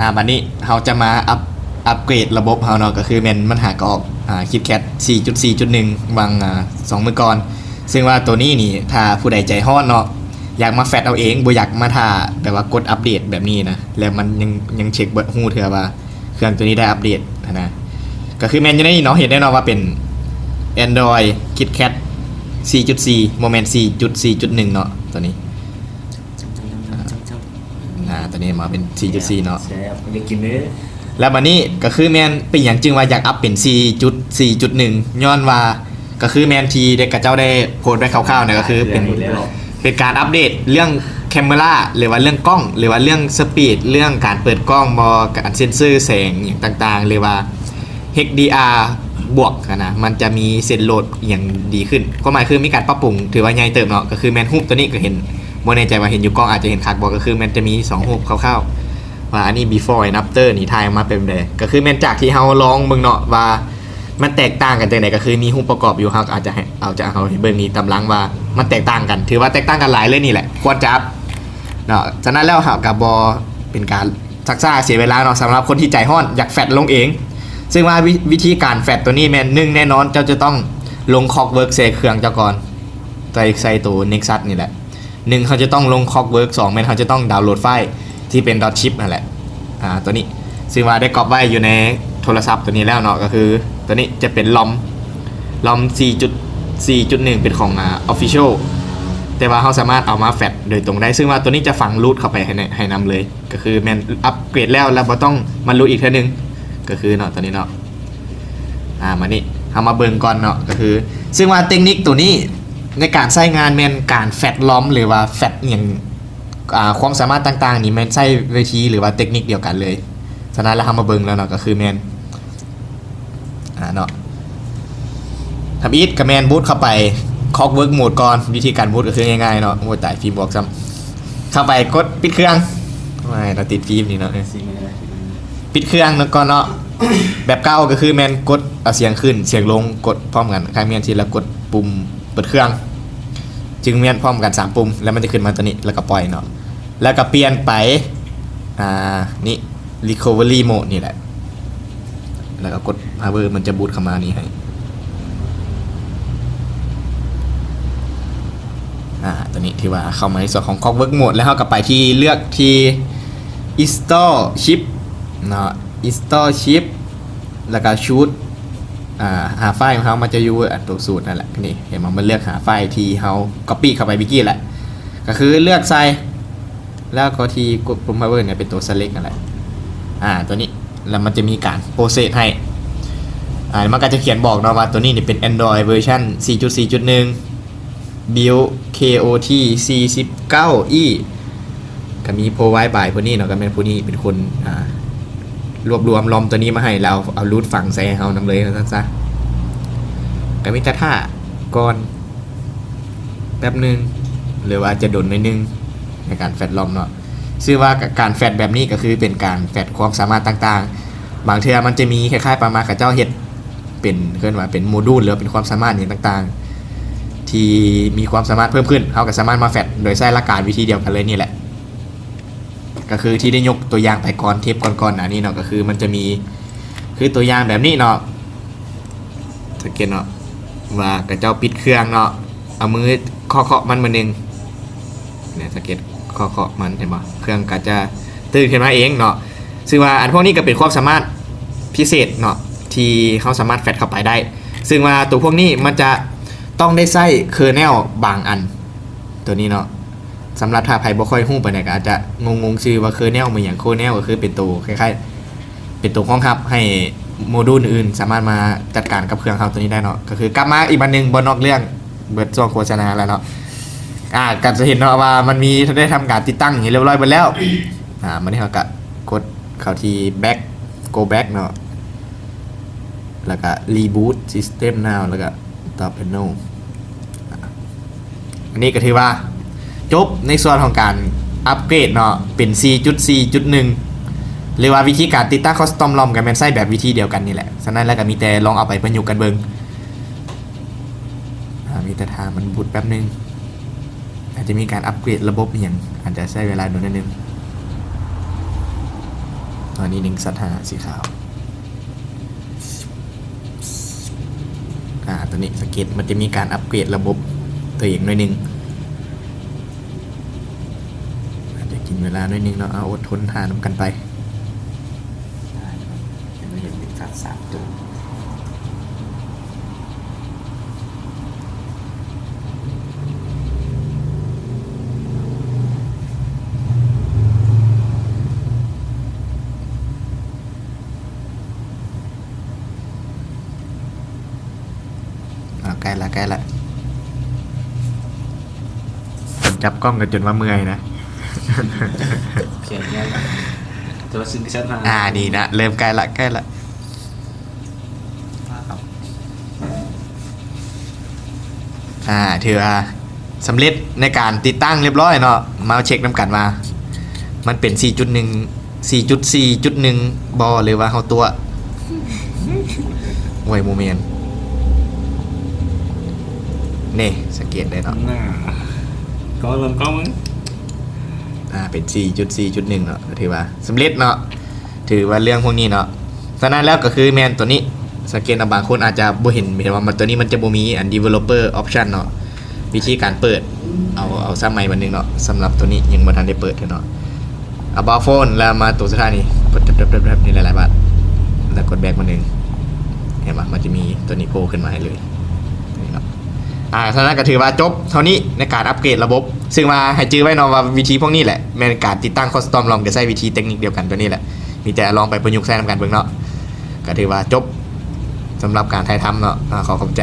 ອ່າ ບັດນີ້ເຮົາຈະມາອັບ ອັບເກຣດລະບົບເຮົາເນາະ ກໍຄືແມ່ນມັນຫາກໍອອກ ອ່າ ຄິດແຄັດ ສີ່ຈຸດສີ່ຈຸດໜຶ່ງ ຫວ່າງ ອ່າ ສອງມື້ກ່ອນ ເຊິ່ງວ່າໂຕນີ້ນີ້ ຖ້າຜູ້ໃດໃຈຮ້ອນເນາະ ຢາກມາແຟດເອົາເອງ ບໍ່ຢາກມາຖ້າແບບວ່າກົດອັບເດດແບບນີ້ນະ ແລ້ວມັນຍັງ ຍັງເຊັກບໍ່ຮູ້ເທື່ອວ່າເຄື່ອງໂຕນີ້ໄດ້ອັບເດດຫັ້ນນະ ກໍຄືແມ່ນຢູ່ໃນນີ້ເນາະ ເຫັນແນ່ນອນວ່າເປັນ Android KitKat ສີ່ຈຸດສີ່ ບໍ່ແມ່ນ ສີ່ຈຸດສີ່ຈຸດໜຶ່ງ ເນາະ ໂຕນີ້ ອ່າ ໂຕນີ້ມາເປັນ ສີ່ຈຸດສີ່ ເນາະ ແຊບ ຢາກກິນເດ້ ແລ້ວບັດນີ້ກໍຄືແມ່ນເປັນຫຍັງຈຶ່ງວ່າຢາກອັບເປັນ ສີ່ຈຸດສີ່ຈຸດໜຶ່ງ ຍ້ອນວ່າ ກໍຄືແມ່ນທີ່ເດັກຂະເຈົ້າໄດ້ໂພສໄວ້ຄ່າວໆ ນະ ກໍຄືເປັນ ເປັນການອັບເດດເລື່ອງ camera ຫຼືວ່າເລື່ອງກ້ອງ ຫຼືວ່າເລື່ອງ speed ເລື່ອງການເປີດກ້ອງບໍ ການເຊັນເຊີແສງຫຍັງຕ່າງໆ ຫຼືວ່າ HDR ບວກຫັ້ນນະ ມັນຈະມີເສັ້ນໂຫຼດອີ່ຫຍັງດີຂຶ້ນ ຄວາມໝາຍຄືມີການປັບປຸງ ຖືວ່າໃຫຍ່ເຕີບເນາະ ກໍຄືແມ່ນຮູບໂຕນີ້ກໍເຫັນ ບໍ່ແນ່ໃຈວ່າເຫັນຢູ່ກ້ອງອາດຈະເຫັນຄັກບໍ່ ກໍຄືແມ່ນຈະມີສອງຮູບຄ່າວໆ ວ່າອັນນີ້ before and after ນີ້ຖ່າຍອອກມາເປັນແບບໃດ ກໍຄືແມ່ນຈາກທີ່ເຮົາລອງເບິ່ງເນາະວ່າ ມັນແຕກຕ່າງກັນຈັ່ງໃດ ກໍຄືມີຮູບປະກອບຢູ່ ເຮົາກໍອາດຈະໃຫ້ ເອົາຈະເອົາໃຫ້ເບິ່ງນີ້ຕາມຫຼັງວ່າມັນແຕກຕ່າງກັນ ຖືວ່າແຕກຕ່າງກັນຫຼາຍເລີຍນີ້ແຫຼະ ຄວນຈະອັບເນາະ ສະນັ້ນແລ້ວເຮົາກໍບໍ່ເປັນການຊັກຊ້າເສຍເວລາເນາະ ສຳລັບຄົນທີ່ໃຈຮ້ອນຢາກແຟດລົງເອງ ເຊິ່ງວ່າວິ ວິທີການແຟດໂຕນີ້ແມ່ນ ໜຶ່ງ ແນ່ນອນເຈົ້າຈະຕ້ອງລົງ Clockwork ໃສ່ເຄື່ອງເຈົ້າກ່ອນ ໃສ່ ໃສ່ໂຕ Nexus ນີ້ແຫຼະ ໜຶ່ງ ເຮົາຈະຕ້ອງລົງ Clockwork ສອງ ແມ່ນເຮົາຈະຕ້ອງດາວໂຫຼດໄຟລ໌ທີ່ເປັນ .zip ນັ້ນແຫຼະ ອ່າ ໂຕນີ້ ເຊິ່ງວ່າໄດ້ກັອບໄວ້ຢູ່ໃນໂທລະສັບໂຕນີ້ແລ້ວເນາະ ກໍຄືໂຕນີ້ຈະເປັນ ROM ROM ສີ່ຈຸດສີ່ຈຸດໜຶ່ງ ເປັນຂອງ ອ່າ Official ແຕ່ວ່າເຮົາສາມາດເອົາມາແຟດໂດຍຕົງໄດ້ ເຊິ່ງວ່າໂຕນີ້ຈະຝັງ root ເຂົ້າໄປໃຫ້ໃນ ໃຫ້ນຳເລີຍ ກໍຄືແມ່ນອັບເກຣດແລ້ວ ແລ້ວບໍ່ຕ້ອງມາ root ອີກເທື່ອໜຶ່ງ ກໍຄືເນາະ ໂຕນີ້ເນາະ ອ່າ ມານີ້ ເຮົາມາເບິ່ງກ່ອນເນາະ ກໍຄື ເຊິ່ງວ່າເຕັກນິກໂຕນີ້ໃນການໃຊ້ງານແມ່ນການແຟດ ROM ຫຼືວ່າແຟດຫຍັງ ອ່າ ຄວາມສາມາດຕ່າງໆນີ້ແມ່ນໃຊ້ວິທີ ຫຼືວ່າເຕັກນິກດຽວກັນເລີຍ ສະນັ້ນແລ້ວເຮົາມາເບິ່ງແລ້ວເນາະ ກໍຄືແມ່ນ ອ່າ ເນາະ ທຳອິດກໍແມ່ນບູດເຂົ້າໄປ Clockwork Mode ກ່ອນ ວິທີການບູດກໍຄືງ່າຍໆເນາະ ໂອ້ຍ ຕາຍ ຟິມບອກຊ້ຳ ເຂົ້າໄປກົດປິດເຄື່ອງ ໂອ້ຍ ເຮົາຕິດຟິມນີ້ເນາະ ປິດເຄື່ອງກ່ອນເນາະ ແບບເກົ່າກໍຄືແມ່ນກົດເອົາສຽງຂຶ້ນສຽງລົງ ກົດພ້ອມກັນ ຄ້າຍແມ່ນທີ່ລະກົດປຸ່ມເປີດເຄື່ອງ ຈຶ່ງແມ່ນພ້ອມກັນສາມປຸ່ມ ແລ້ວມັນຈະຂຶ້ນມາໂຕນີ້ ແລ້ວກໍປ່ອຍເນາະ ແລ້ວກໍປ່ຽນໄປ ອ່າ ນີ້ Recovery Mode ນີ້ແຫຼະ ແລ້ວກໍກົດ Power ມັນຈະບູດເຂົ້າມານີ້ໃຫ້ ອ່າ ໂຕນີ້ຖືວ່າເຂົ້າມາໃນສ່ວນຂອງ Clockwork Mode ແລ້ວເຮົາກໍໄປທີ່ ເລືອກທີ່ Install Chip ເນາະ Install Chip ແລ້ວກໍ Choose ອ່າ ຫາໄຟລ໌ຂອງເຮົາ ມັນຈະຢູ່ ອ່າ ຕົວສູດນັ້ນແຫຼະ ນີ້ ເຫັນບໍ່ ມັນເລືອກຫາໄຟລ໌ທີ່ເຮົາ Copy ເຂົ້າໄປເມື່ອກີ້ແຫຼະ ກໍຄືເລືອກໃສ່ ແລ້ວກໍທີ່ກົດປຸ່ມ Power ເນຍ ເປັນຕົວ Select ນັ້ນແຫຼະ ອ່າ ຕົວນີ້ ແລ້ວມັນຈະມີການ Process ໃຫ້ ອ່າ ມັນກໍຈະຂຽນບອກເນາະວ່າຕົວນີ້ນີ້ເປັນ Android version ສີ່ຈຸດສີ່ຈຸດໜຶ່ງ Build KOT ສີ່ສິບເກົ້າ E ກໍມີ Provide by ຜູ້ນີ້ເນາະ ກໍແມ່ນຜູ້ນີ້ເປັນຄົນ ອ່າ ລວບລວມ ROM ຕົວນີ້ມາໃຫ້ ແລ້ວເອົາ root ຝັງໃສ່ໃຫ້ເຮົານຳເລີຍວ່າຊັ້ນຊະ ກໍມີແຕ່ຖ້າກ່ອນ ແປັບໜຶ່ງ ຫຼືວ່າຈະດົນໜ້ອຍໜຶ່ງໃນການແຟດ ROM ເນາະ ຊື່ວ່າການແຟດແບບນີ້ກໍຄືເປັນການແຟດຄວາມສາມາດຕ່າງໆ ບາງເທື່ອມັນຈະມີຄ້າຍໆປະມານເຂົາເຈົ້າເຮັດເປັນ ເອີ້ນວ່າເປັນໂມດູນ ຫຼືວ່າເປັນຄວາມສາມາດຫຍັງຕ່າງໆ ທີ່ມີຄວາມສາມາດເພີ່ມຂຶ້ນ ເຮົາກໍສາມາດມາແຟດໂດຍໃຊ້ຫຼັກການວິທີດຽວກັນເລີຍນີ້ແຫຼະ ກໍຄືທີ່ໄດ້ຍົກຕົວຢ່າງໄປກ່ອນ ເທບກ່ອນໆໜ້ານີ້ເນາະ ກໍຄືມັນຈະມີ ຄືຕົວຢ່າງແບບນີ້ເນາະ ສັງເກດເນາະ ວ່າເຂົາເຈົ້າປິດເຄື່ອງເນາະ ເອົາມືເຄາະໆມັນມື້ໜຶ່ງ ນີ້ ສັງເກດເຄາະໆມັນ ເຫັນບໍ່ ເຄື່ອງກໍຈະຕື່ນຂຶ້ນມາເອງເນາະ ຊຶ່ງວ່າອັນພວກນີ້ກໍເປັນຄວາມສາມາດພິເສດເນາະ ທີ່ເຮົາສາມາດແຟດເຂົ້າໄປໄດ້ ຊຶ່ງວ່າຕົວພວກນີ້ມັນຈະຕ້ອງໄດ້ໃຊ້ kernel ບາງອັນ ຕົວນີ້ເນາະ ສຳລັບຖ້າໃຜບໍ່ຄ່ອຍຮູ້ປານໃດ ກໍອາດຈະງົງໆຊື່ວ່າ kernel ແມ່ນຫຍັງ kernel ກໍຄືເປັນໂຕຄ້າຍໆ ເປັນໂຕຮອງຮັບໃຫ້ໂມດູນອື່ນສາມາດມາຈັດການກັບເຄື່ອງເຮົາຕົວນີ້ໄດ້ເນາະ ກໍຄືກັບມາອີກບາດໜຶ່ງ ບໍ່ນອກເລື່ອງ ເບິດຊ່ວງໂຄສະນາແລ້ວເນາະ ອ່າ ກໍຈະເຫັນເນາະວ່າມັນມີ ໄດ້ທຳການຕິດຕັ້ງໃຫ້ຮຽບຮ້ອຍເບິດແລ້ວ ອ່າ ບັດນີ້ເຮົາກໍກົດເຂົ້າທີ່ back go back ເນາະ ແລ້ວກໍ reboot system now ແລ້ວກໍ top panel ອັນນີ້ກໍຖືວ່າຈົບໃນສ່ວນຂອງການອັບເກຣດເນາະ ເປັນ ສີ່ຈຸດສີ່ຈຸດໜຶ່ງ ຫຼືວ່າວິທີການຕິດຕັ້ງ custom ROM ກໍແມ່ນໃຊ້ແບບວິທີດຽວກັນນີ້ແຫຼະ ສະນັ້ນແລ້ວກໍມີແຕ່ລອງເອົາໄປປະຍຸກກັນເບິ່ງ ອ່າ ມີແຕ່ຖ້າມັນບູດແປັບໜຶ່ງ ອາດຈະມີການອັບເກຣດລະບົບອີ່ຫຍັງ ອາດຈະໃຊ້ເວລາດົນໜ້ອຍໜຶ່ງ ເນ ອັນນີ້ໜຶ່ງສອງຫ້າ ສີຂາວ ອ່າ ຕົວນີ້ສັງເກດ ມັນຈະມີການອັບເກຣດລະບົບຕົວເອງໜ້ອຍໜຶ່ງ ອາດຈະກິນເວລາໜ້ອຍໜຶ່ງເນາະ ເອົາ ອົດທົນຖ້ານຳກັນໄປ. ໄດ້ ເຫັນເປັນຄັດສາມໂຕ. ອ່າ ໃກ້ລະ ໃກ້ລະ ຈັບກ້ອງກັນຈົນວ່າເມື່ອຍນະ. ໂອເຄ ແລ້ວ ແຕ່ວ່າຊິນກະຊັນຫາ ອ່າ ນີ້ນະ ເລີ່ມໃກ້ລະ ໃກ້ລະ. ອ່າ ຖືວ່າສຳເລັດໃນການຕິດຕັ້ງຮຽບຮ້ອຍເນາະ. ມາເຊັກນຳກັນວ່າມັນເປັນສີ່ຈຸດໜຶ່ງ ສີ່ຈຸດສີ່ຈຸດໜຶ່ງບໍ່ ຫຼືວ່າເຮົາຕົວະ? ໂອ້ຍ ບໍ່ແມ່ນ ນີ້ ສັງເກດໄດ້ເນາະ ໜ້າ ກໍເລີ່ມກໍມຶງ ອ່າ ເປັນສີ່ຈຸດສີ່ຈຸດໜຶ່ງເນາະ ກໍຖືວ່າສຳເລັດເນາະ. ຖືວ່າເລື່ອງພວກນີ້ເນາະ ສະນັ້ນແລ້ວກໍຄືແມ່ນຕົວນີ້ ສັງເກດວ່າບາງຄົນອາດຈະບໍ່ເຫັນ ເຫັນວ່າມັນ ຕົວນີ້ມັນຈະບໍ່ມີອັນ developer option ເນາະ ວິທີການເປີດ ເອົາ ເອົາຊ້ຳໃໝ່ບາດໜຶ່ງເນາະ. ສຳລັບຕົວນີ້ຍັງບໍ່ທັນໄດ້ເປີດເທື່ອເນາະ about phone ແລ້ວມາຕົວສຸດທ້າຍນີ້ ແປັບໆໆ ນີ້ຫຼາຍໆບາດ ແລ້ວກົດ back ບາດໜຶ່ງ ເຫັນບໍ່ ມັນຈະມີຕົວນີ້ໂຜ່ຂຶ້ນມາໃຫ້ເລີຍ ນີ້ເນາະ. ອ່າ ສະນັ້ນກໍຖືວ່າຈົບເທົ່ານີ້ໃນການອັບເກຣດລະບົບ ຊຶ່ງວ່າໃຫ້ຈື່ໄວ້ເນາະວ່າວິທີພວກນີ້ແຫຼະ ແມ່ນການຕິດຕັ້ງ custom ROM ກໍໃຊ້ວິທີເຕັກນິກດຽວກັນຕົວນີ້ແຫຼະ ມີແຕ່ລອງໄປປະຍຸກໃຊ້ນຳກັນເບິ່ງເນາະ. ກໍຖືວ່າຈົບສຳລັບການຖ່າຍທຳເນາະ ອ່າ ຂໍຂອບໃຈ.